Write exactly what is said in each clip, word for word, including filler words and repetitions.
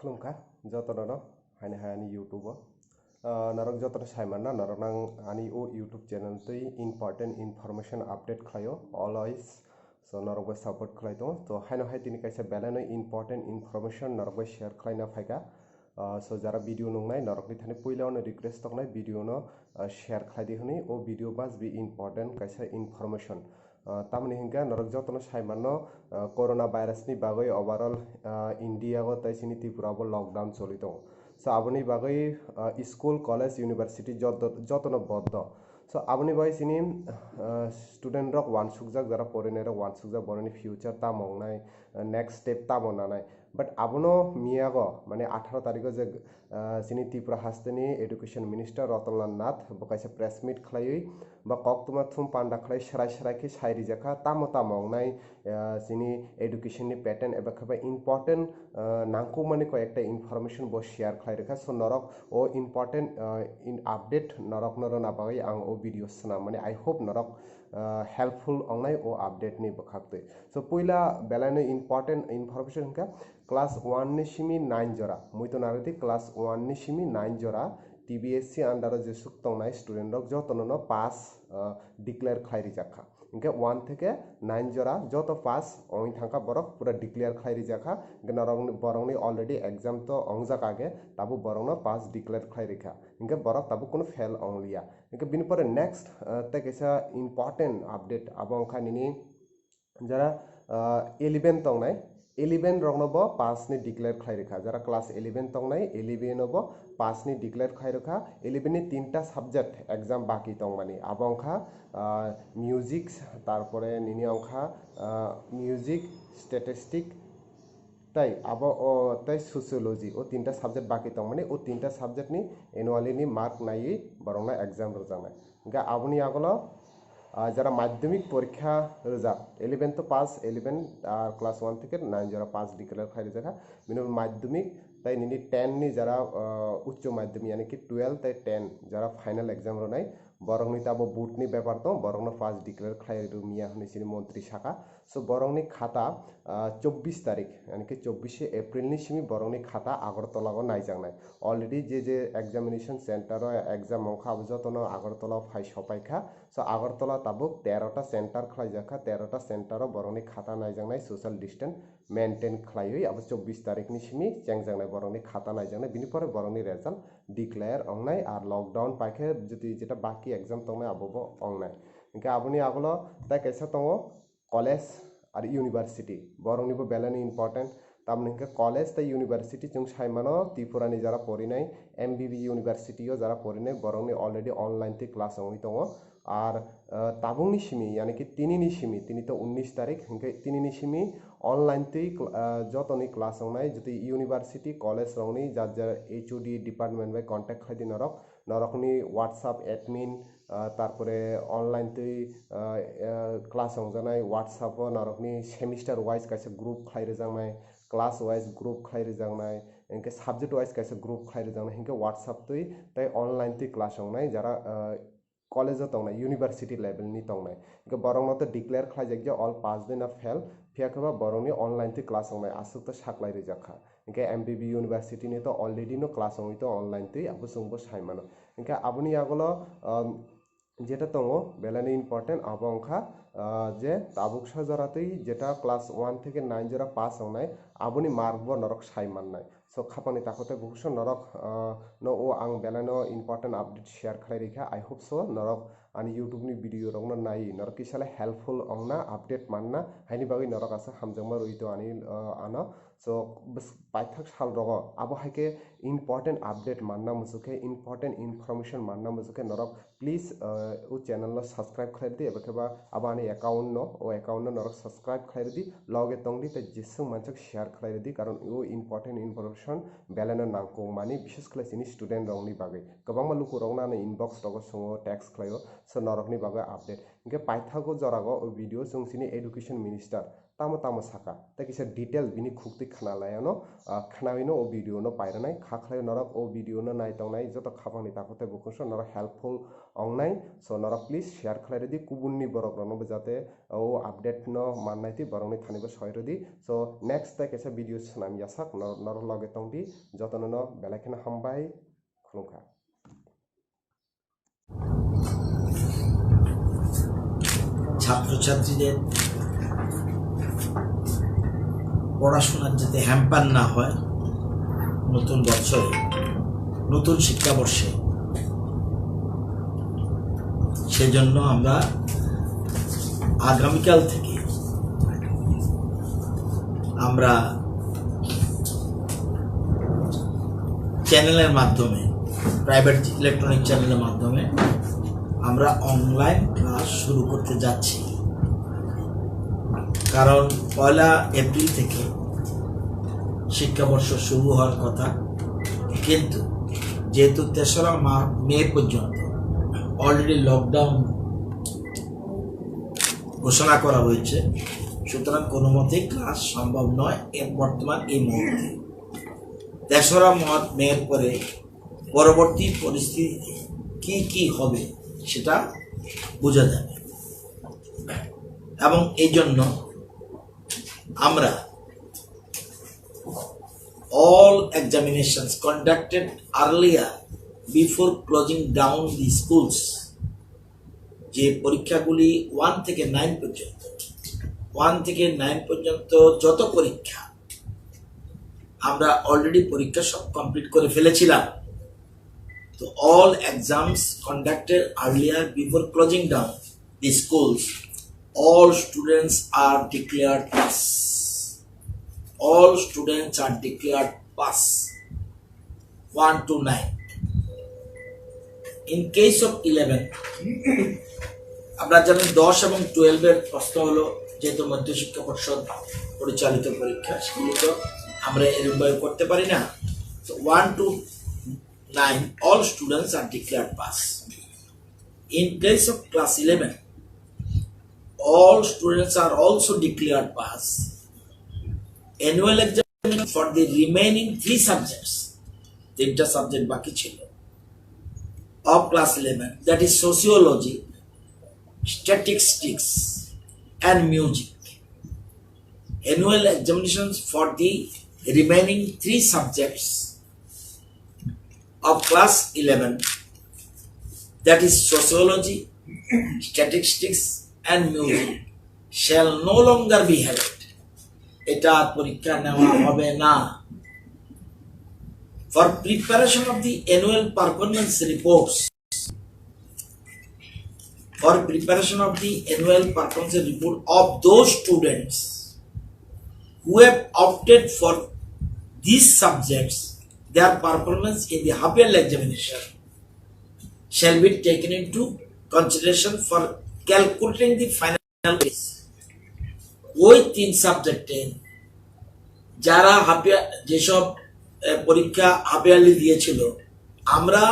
Khulumkha jotono no, haini hai ani YouTube o. Ah, norok jotono sai manna, norok nang ani o YouTube channel twi important information update khlaio always. So norok bai support khlai tongo. To haino hai tini kaisa belai no important information norok bai share khlaina phaikha. Ah, so jara video nungnai norokni thani puila ono request tongnai video no, ah, share khlai di hwnwi. O video must be important kaisa information. Ah, tamoni hinkhe norok jotono sai manno, ah, corona virus ni bagwi overall, ah, India o tei chini Tripura bo lockdown choli tongo. So aboni bagwi, ah, school, college, university joto, jotono bondo. So aboni bagwi chini, ah, student rok wansukjak, jara porinai rok wansukjak, boroni future tamo wngnai, ah, next step tamo nanai. But abono miyago, mane atharo tarikh o je, ah, chini Tripura hasteni education minister Ratan Lal Nath bo kaisa press meet khlaiwi ba koktwma thum panda khlai srai srai khe sai rijakha, tamo tamo wngnai, ah, chini education ni pattern eba khe ba important, ah, nangkukmani koi ekta information bo share khlai rwkha. So norok o important, ah, in update norokno rwna bagwi ang o video swnam, mane I hope norok, ah, helpful wngnai o update ni bwkhaktwi. So puila belai no important information hwnkha class one ni simi nine jora, muitu narwdi class one ni simi nine jora T B S C under o jesuk tongnai student rok jotono no pass, ah, declare khlai rijakha. Hinkhe one theke nine jora joto pass wngwi thangkha, borok pura declare khlai rijakha. Hinkhe norokni, borokni already exam to wngjak age, tabuk borokno pass declare khlai rikha. Hinkhe borok tabuk kunu fail wngliya. Hinkhe bini pore next, ah, tei kaisa important update, abo wngkha nini jara, ah, eleven tongnai, eleven rokno bo pass ni declare khlai rikha. Jara class eleven tongnai, eleven o bo pass ni declare khlai rikha. Eleven ni tinta subject exam baki tongmani, abo wngkha, ah, music, tarpore nini wngkha, ah, music, statistic, tei abo o tei sociology, o tinta subject baki tongmani, o tinta subject ni annually ni mark naiwi borokno exam rwjaknai. Hinkhe aboni yagulo, ah, jara madhyamik porikha rwjak, eleven to pass, eleven, ah, class one theke nine jora pass declare khai rwjakha. Bini ulo madhyamik tei nini ten ni jara, ah, uccho madhyamik, yani ki twelve tei ten jara final exam rwnai, borokni tabo board ni bepar tong, borokno pass declare khlai rwmiya hwnwi chini montri saka. So borokni khata, ah, chobbish tarik, yani ki chobbish April ni simi borokni khata Agartala o naijaknai. Already je je examination center o exam wngkha, abo jotono Agartala o phai sopaikha. So Agartala tabuk terota center khlaijakha, terota center o borokni khata naijaknai social distance maintain khlaiwi, abo chobbish tarik ni simi chengjaknai borokni khata naijaknai, bini pore borokni result declare wngnai. Ar lockdown paikhe jodi jeta baki exam tongnai abo bo wngnai. Hinkhe aboni agulo tei kaisa tongo college ar university, borokni bo belai no important. Tamoni hinkhe college tei university chwng sai mano, Tripura ni jara porinai, M B B university o jara porinai, borokni already online twi class wngwi tongo. Ar, ah, tabukni simi, yani ki tini ni simi, tini to unnish tarik, hinkhe tini ni simi online twi cl-, ah, jotoni class wngnai, jotoi university, college rokni jar jar H O D department bai contact khlai di norok, norokni WhatsApp admin, ah, tarpore online twi, ah, ah, class wngjaknai WhatsApp o norokni semester wise kaisa group khlai rwjaknai, class wise group khlai rwjaknai, hinkhe subject wise kaisa group khlai rwjaknai, hinkhe WhatsApp twi tei online twi class wngnai jara, ah, college o tongnai, university level ni tongnai. Hinkhe borokno to declare khlaijak je all pass de na fail, phiya khe ba borokni online twi class wngnai aswk to saklai rijak kha. Hinkhe M B B university ni to already no class wngwi to online twi, abo chwngbo sai mano. Hinkhe aboni yagulo, um, jeta tongo belai no important, abo wngkha, ah, je tabuksa jora twi jeta class one theke nine jora pass wngnai, aboni mark bo norok sai mannai. So khapangni takhuk tei bukhuksa norok, ah, no o ang belai no important update share khlai rikha. I hope so norok ani YouTube ni video rokno nai norok kisa le helpful wngna, update manna, haini bagwi norok asa hamjakma rwi to ani, ah, ano. So bwswk paithak sal rogo abo hai khe important update manna muchuk khe, important information manna muchuk khe norok please, uh, o channel no subscribe khlai rwdi, eba khe ba abo ani account no, o account no norok subscribe khlai rwdi, loge tongdi tei jeswk mansak share khlai rwdi, karon o important information belai no nangkukmani, bishes khlai chini student rokni bagwi. Kwbangma lukurokno ano inbox rogo swngo, text khlaio, so norokni bagwi update. Hinkhe paithago jorago o video chwng chini education minister tamo tamo saka, tei kisa detail bini khuktwi khna lai ano, ah, khnawi no o video no pairwnai. Kha khlai norok o video no nai tongnai joto khapang ni takhuk tei bukhuk so norok helpful wngnai. So norok please share khlai rwdi kubun ni borok rok no bo jate o update no mannai twi borok ni thani bo soi rwdi. So next tei kaisa video swnam yasak nor-, norok loge tongdi, jotono no belai kheno hambai, khulumkha. ছাত্রছাত্রীদের পড়াশোনার যাতে হ্যাম্পার না হয় নতুন বছরে, নতুন শিক্ষাবর্ষে, সেজন্য আমরা আগামীকাল থেকে আমরা চ্যানেলের মাধ্যমে, প্রাইভেট ইলেকট্রনিক চ্যানেলের মাধ্যমে আমরা অনলাইন ক্লাস শুরু করতে যাচ্ছি। কারণ পয়লা এপ্রিল থেকে শিক্ষাবর্ষ শুরু হওয়ার কথা, কিন্তু যেহেতু তেসরা মা-, মে পর্যন্ত অলরেডি লকডাউন ঘোষণা করা হয়েছে, সুতরাং কোনো মতেই ক্লাস সম্ভব নয় এ বর্তমান এই মুহূর্তে। তেসরা মা-, মের পরে পরবর্তী পরিস্থিতি কি কি হবে সেটা বোঝা যাবে, এবং এই জন্য আমরা all examinations conducted earlier before closing down the schools, যে পরীক্ষাগুলি ওয়ান থেকে নাইন পর্যন্ত, ওয়ান থেকে নাইন পর্যন্ত যত পরীক্ষা, আমরা অলরেডি পরীক্ষা সব কমপ্লিট করে ফেলেছিলাম। তো all exams conducted earlier before closing down the schools, all students are declared pass. All students are declared pass. One to nine. In case of eleven, আমরা জানি দশ এবং টুয়েলভ এর প্রশ্ন হলো, যেহেতু মধ্যশিক্ষা পর্ষদ পরিচালিত পরীক্ষা, সেগুলো তো আমরা এরকমভাবে করতে পারি না। So one to nine, all students are declared pass. In case of class eleven, all students are also declared pass. Annual exam for the remaining three subjects, তিনটা সাবজেক্ট বাকি ছিল, of class eleven, that is sociology, statistics and music. Annual examinations for the remaining three subjects of class eleven, that is sociology, statistics and music, shall no longer be held. এটা আর পরীক্ষা নেওয়া হবে না। For preparation of the annual performance reports, for preparation of the annual performance report of those students who have opted for these subjects, their performance in the half yearly examination shall be taken into consideration for calculating the final weightage. ওই তিন সাবজেক্টে যারা হাফ ইয়ার, যেসব, আহ, পরীক্ষা half yearly দিয়েছিল, আমরা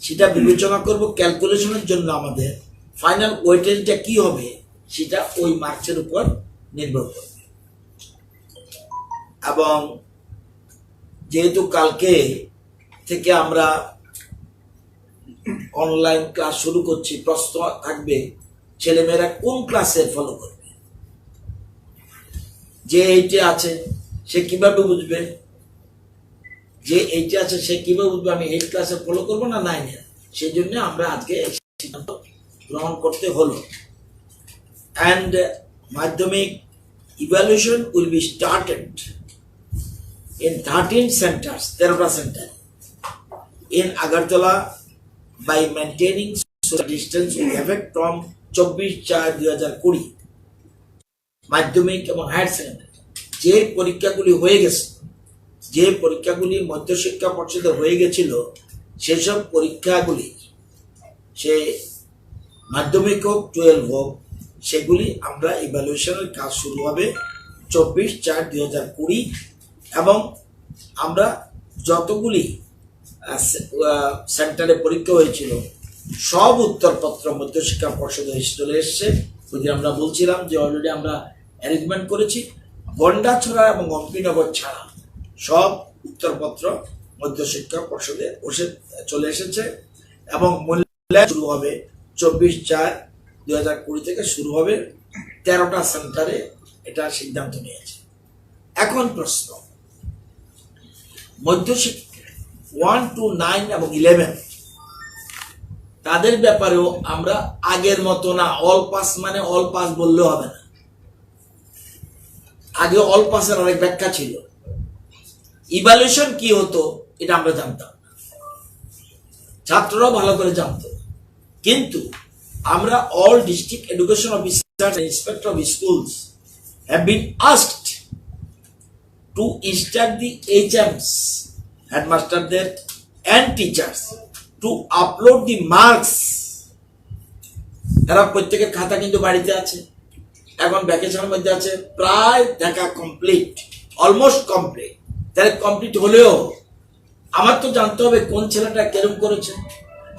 সেটা বিবেচনা করব ক্যালকুলেশনের জন্য। আমাদের ফাইনাল ওয়েটেজটা কি হবে, সেটা ওই মার্কসের উপর নির্ভর করবে। এবং যেহেতু কালকে থেকে আমরা অনলাইন ক্লাস শুরু করছি, প্রশ্ন থাকবে ছেলেমেয়েরা কোন ক্লাসে ফলো করবে। যে এইটে আছে, সে কিভাবে বুঝবে? যে এইটে আছে, সে কিভাবে বুঝবে আমি এইট ক্লাসে ফলো করবো না নাইনে? সেই জন্য আমরা আজকে এই সিদ্ধান্ত গ্রহণ করতে হলো। And মাধ্যমিক evaluation will be started in thirteen centers, তেরোটা centre, in Agartala by maintaining social distance with effect from চব্বিশ চার দুই হাজার কুড়ি। মাধ্যমিক এবং হায়ার সেকেন্ডারি যে পরীক্ষাগুলি হয়ে গেছে, যে পরীক্ষাগুলি মধ্যশিক্ষা পর্ষদে হয়ে গেছিল, সেসব পরীক্ষাগুলি, সে মাধ্যমিক হোক, টুয়েলভ হোক, সেগুলি আমরা ইভ্যালুয়েশনের কাজ শুরু হবে চব্বিশ চার দুই হাজার কুড়ি। এবং আমরা যতগুলি, আহ, সে-, আহ, সেন্টারে পরীক্ষা হয়েছিল, সব উত্তরপত্র মধ্যশিক্ষা পর্ষদে এসে চলে এসছে। ওই দিন আমরা বলছিলাম যে অলরেডি আমরা অ্যারেঞ্জমেন্ট করেছি। গন্ডাছড়া এবং অম্পিনগর ছাড়া সব উত্তরপত্র মধ্যশিক্ষা পর্ষদে বসে চলে এসেছে এবং মূল্যায়ন শুরু হবে চব্বিশ চার দুই হাজার কুড়ি থেকে শুরু হবে। তেরোটা সেন্টারে এটা সিদ্ধান্ত নিয়েছে। এখন প্রশ্ন, মধ্যশিক্ষা ওয়ান টু নাইন এবং ইলেভেন, তাদের ব্যাপারেও আমরা আগের মতো না, অল পাস মানে অল পাস বললে হবে না। আগে অল পাসের অনেক ব্যাখ্যা ছিল। ইভালুয়েশন কি হতো, এটা আমরা জানতাম না, ছাত্ররাও ভালো করে জানতো। কিন্তু আমরা, all district education officers and inspector of schools have been asked to instruct the H Ms, headmaster there and teachers to upload the marks। এরা প্রত্যেকের খাতা কিন্তু বাড়িতে আছে, এখন ভ্যাকেশনের মধ্যে আছে, প্রায় দেখা কমপ্লিট, অলমোস্ট কমপ্লিট। তাহলে কমপ্লিট হলেও আমার তো জানতে হবে কোন ছেলেটা কেরম করেছে,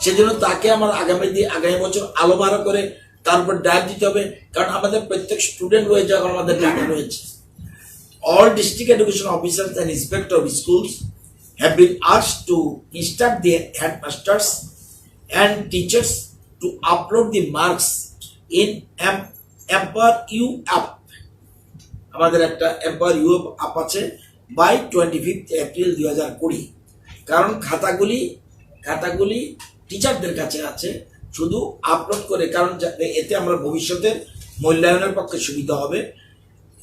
সেজন্য তাকে আমার আগামী দিন, আগামী বছর আলো বারো করে তার উপর ডায়েট দিতে হবে, কারণ আমাদের প্রত্যেক স্টুডেন্ট রয়েছে, এখন আমাদের ডাটা রয়েছে। All district education officers and inspector of schools have been asked to instruct the headmasters and teachers to upload the marks in em- Empower You app। আমাদের একটা এম্পাওয়ার ইউ অ্যাপ আছে, বাই টোয়েন্টি ফিফথ এপ্রিল দুই হাজার কুড়ি। কারণ খাতাগুলি খাতাগুলি টিচারদের কাছে আছে, শুধু আপলোড করে, কারণ যাতে এতে আমরা ভবিষ্যতের মূল্যায়নের পক্ষে সুবিধা হবে।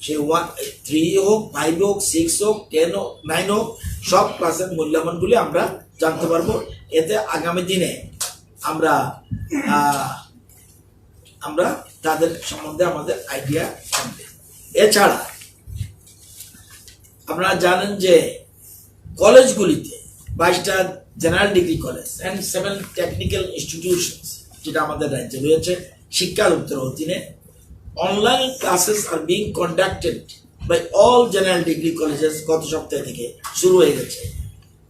সে ওয়ান থ্রি হোক, ফাইভ হোক, সিক্স হোক, টেন হোক, নাইন হোক, সব ক্লাসের মূল্যায়নগুলি আমরা জানতে পারবো। এতে আগামী দিনে আমরা আহ, আমরা তাদের সম্বন্ধে আমাদের আইডিয়া থাকবে। এছাড়া আপনারা জানেন যে কলেজগুলিতে বাইশটা general degree college and seven technical institutions, যেটা আমাদের রাজ্যে রয়েছে শিক্ষা দপ্তরের অধীনে, online classes are being conducted by all general degree colleges। গত সপ্তাহ থেকে শুরু হয়ে গেছে।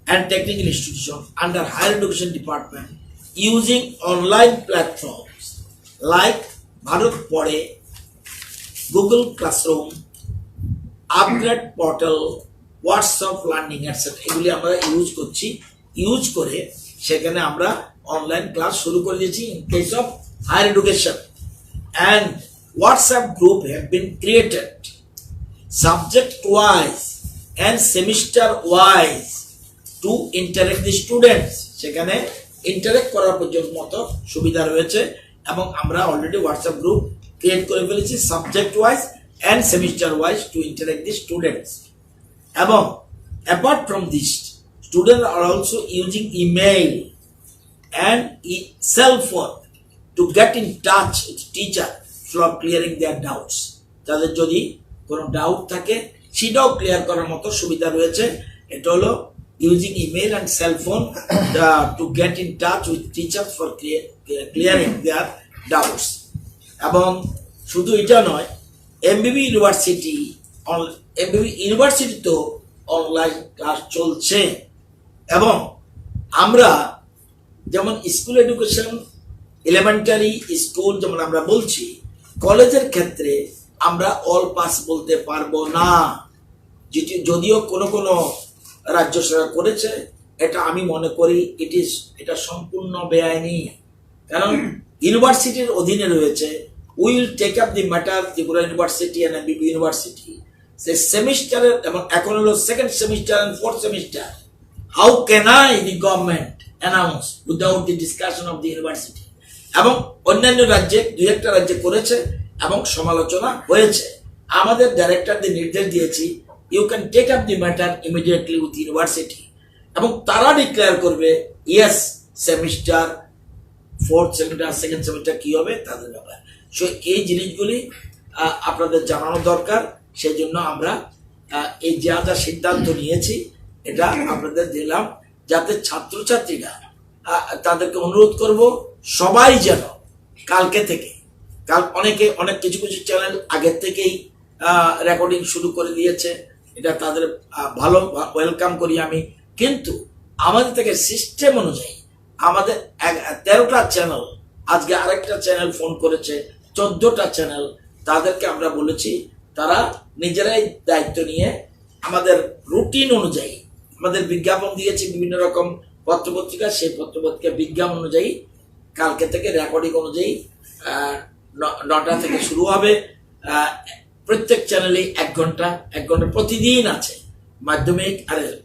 And technical institution under higher education department using online platforms like Bharat পড়ে, Google classroom, upgrade portal, WhatsApp learning, etcetera. এগুলি আমরা ইউজ করছি। ইউজ করে সেখানে আমরা অনলাইন ক্লাস শুরু করে দিয়েছি in case of higher education। And WhatsApp group have been created subject wise and semester wise to interact the students। সেখানে ইন্টারেক্ট করার পর্যন্ত মতো সুবিধা রয়েছে এবং আমরা অলরেডি WhatsApp গ্রুপ ক্রিয়েট করে ফেলেছি subject wise and semester wise to interact the students। এবং apart from this, students are also using email and e- cell phone to get in touch with teacher for clearing their doubts। তাদের যদি কোনো ডাউট থাকে, সেটাও ক্লিয়ার করার মতো সুবিধা রয়েছে। এটা হলো using email and cell phone to get in touch with teachers for clear- clearing their doubts। এবং শুধু এটা নয়, এমবিবি ইউনিভার্সিটি, এমবিবি ইউনিভার্সিটি তো অনলাইন ক্লাস চলছে। এবং আমরা যেমন স্কুল এডুকেশন, এলিমেন্টারি স্কুল যেমন আমরা বলছি, কলেজের ক্ষেত্রে আমরা অল পাস বলতে পারবো না। যেটি যদিও কোনো কোনো রাজ্য সরকার করেছে, এটা আমি মনে করি ইট ইজ, এটা সম্পূর্ণ বেআইনি। কারণ ইউনিভার্সিটির অধীনে রয়েছে। We will take up the matter, Tripura University and MBB university, সে সেমিস্টারের, এবং এখন হলো second semester and fourth semester. How can I, the government, announce without the discussion of the university? এবং অন্যান্য রাজ্যে, দুই একটা রাজ্যে করেছে এবং সমালোচনা হয়েছে। আমাদের ডাইরেক্টরদের নির্দেশ দিয়েছি, you can take up the matter immediately with university। এবং তারা ডিক্লেয়ার করবে, yes, semester, fourth semester, second semester কি হবে, তাদের ব্যাপার। সো এই জিনিসগুলি আহ, আপনাদের জানানো দরকার। সেই জন্য আমরা আহ, এই যে আমরা সিদ্ধান্ত নিয়েছি, এটা আপনাদের দিলাম, যাতে ছাত্রছাত্রীরা, আহ, তাদেরকে অনুরোধ করব, সবাই যেন কালকে থেকে, কাল অনেকে, অনেক কিছু কিছু চ্যানেল আগের থেকেই রেকর্ডিং শুরু করে দিয়েছে, এটা তাদের আহ, ভালো, ওয়েলকাম করি আমি। কিন্তু আমাদের থেকে সিস্টেম অনুযায়ী আমাদের এক- তেরোটা চ্যানেল, আজকে আরেকটা চ্যানেল ফোন করেছে, চোদ্দটা চ্যানেল, তাদেরকে আমরা বলেছি তারা নিজেরাই দায়িত্ব নিয়ে আমাদের রুটিন অনুযায়ী, আমাদের বিজ্ঞাপন দিয়েছে বিভিন্ন রকম পত্রপত্রিকা, সেই পত্রপত্রিকা বিজ্ঞাপন অনুযায়ী কালকে থেকে রেকর্ডিং অনুযায়ী আহ, ন- নটা থেকে শুরু হবে। আহ, প্রত্যেক চ্যানেলে এক ঘন্টা এক ঘন্টা প্রতিদিন আছে। মাধ্যমিক আর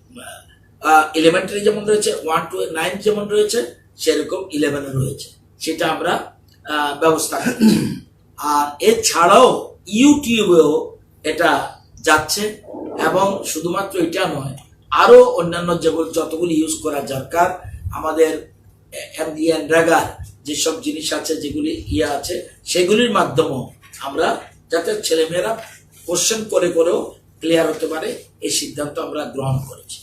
এলিমেন্টারি যেমন রয়েছে, ওয়ান টু নাইন যেমন রয়েছে, সেরকম ইলেভেনও রয়েছে। সেটা আমরা আহ, ব্যবস্থা করছি। আর এছাড়াও ইউটিউবেও এটা যাচ্ছে। এবং শুধুমাত্র এটা নয়, আরো অন্যান্য যেগুলো, যতগুলি ইউজ করা দরকার, আমাদের এমডিএনরেগার যেসব জিনিস আছে, যেগুলি ইয়ে আছে, সেগুলির মাধ্যমেও আমরা, যাতে ছেলেমেয়েরা কোশ্চেন করে করেও ক্লিয়ার হতে পারে, এই সিদ্ধান্ত আমরা গ্রহণ করেছি।